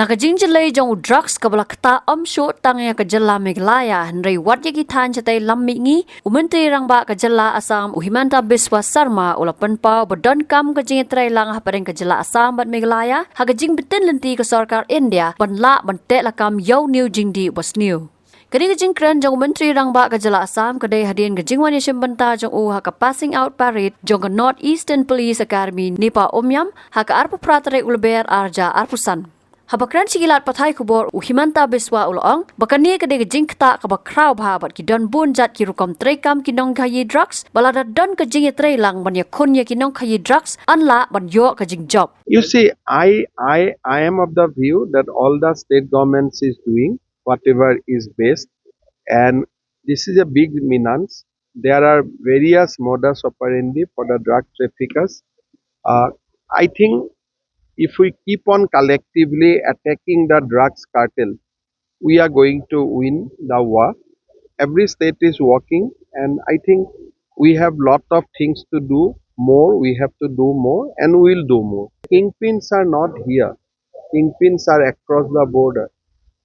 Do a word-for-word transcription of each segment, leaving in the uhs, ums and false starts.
Na ka jingjyllei jong u drugs kaba la ktah ym shuh tang ïa ka jylla Meghalaya, hynrei wat ïa ki thaiñ shatei lam mihngi, u Myntri Rangbah ka jylla Assam, u Himanta Biswa Sarma, u la pynpaw ba donkam ka jingïatreilang hapdeng ka jylla Assam bad Meghalaya ha ka jingbtin lynti ka sorkar India ban lah ban teh lakam ïa une u jingdih basniew. Kane ka jingkren jong u Myntri Rangbah ka jylla Assam ka dei hadien ka jingwan ïashim bynta jong u ha ka passing out parade jong ka North Eastern Police Academy, NEPA, Umiam, ha ka arphew phra tarik u Lber arhajar arphew san. Haba kren sha ki lad pathai khubor, u Himanta Biswa u la ong ba kane ka dei ka jingktah kaba khraw bha bad ki don bun jait ki rukom treikam ki nongkhaïi drugs, ba lada don ka jingïatreilang ban ïakhun ïa ki nongkhaïi drugs, yn lah ban ïoh ka jingjop. You see, I, I, I am of the view that all the state governments is doing whatever is best, and this is a big menace. There are various modus operandi for the drug traffickers. Uh, I think if we keep on collectively attacking the drugs cartel, we are going to win the war. Every state is working, and I think we have lot of things to do more. We have to do more, and we'll do more. Kingpins are not here. Kingpins are across the border.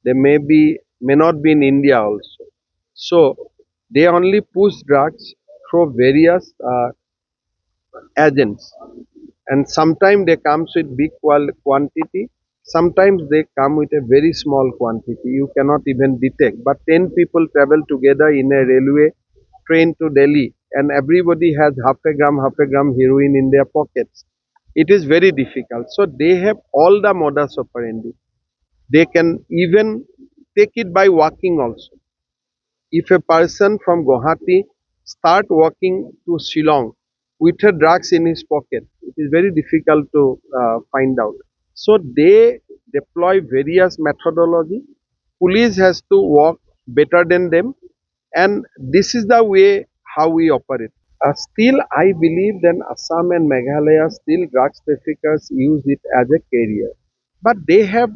They may be, may not be in India also. So they only push drugs through various uh, agents, and sometimes they comes with big qual- quantity. Sometimes they come with a very small quantity. You cannot even detect. But ten people travel together in a railway train to Delhi, and everybody has half a gram, half a gram heroin in their pockets. It is very difficult. So they have all the modus operandi. They can even take it by walking also. If a person from Guwahati start walking to Shillong with a drugs in his pocket, it is very difficult to uh, find out. So they deploy various methodology. Police has to work better than them, and this is the way how we operate. Uh, still, I believe that Assam and Meghalaya, still drugs traffickers use it as a career. But they have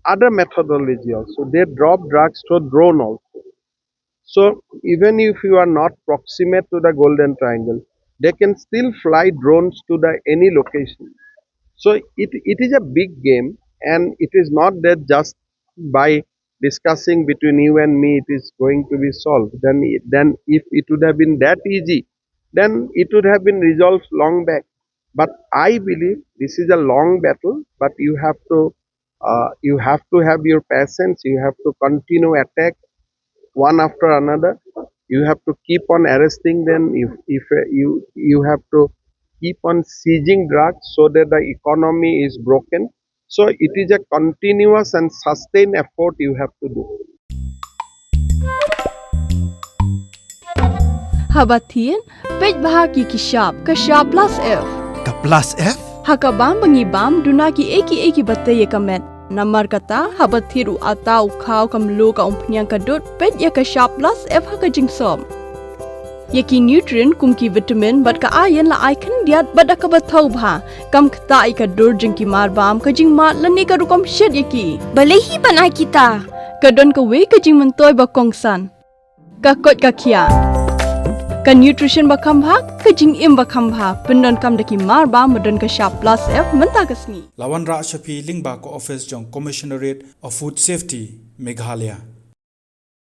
other methodology also. They drop drugs through drone also. So even if you are not proximate to the Golden Triangle, they can still fly drones to the any location. So it, it is a big game, and it is not that just by discussing between you and me it is going to be solved. Then, then if it would have been that easy, then it would have been resolved long back. But I believe this is a long battle, but you have to uh, you have to have your patience. You have to continue attack one after another. You have to keep on arresting them. If, if uh, you you have to keep on seizing drugs so that the economy is broken. So it is a continuous and sustained effort you have to do. Haba thied, peit bha ki ki shap, ka shap plus F. Ka plus F? Ha ka bam ba ngi bam, duna ki ei ki ei ki ba tei ïa ka met. Namar kata, haba thied u ata u khaw ka mluh ka umphniang ka dud, peit ïa ka shap plus F ha ka jingsop. Ïa ki nutrient kum ki vitamin bad ka iron la ai khyndiat bad da kaba thaw bha. Kam ktah ïa ka dur jong ki mar bam, ka jingmad lane ka rukom shet ïa ki. Balei hi ban ai kita? Ka don kawei ka jingmyntoi ba kongsan. Ka koit ka khiah. Ka nutrition ba kham bha, ka jingim ba kham bha. Pyndonkam da ki mar bam ba don ka shap plus F mynta ka sngi. La wanrah sha phi lyngba ka office jong Commissionerate of Food Safety, Meghalaya.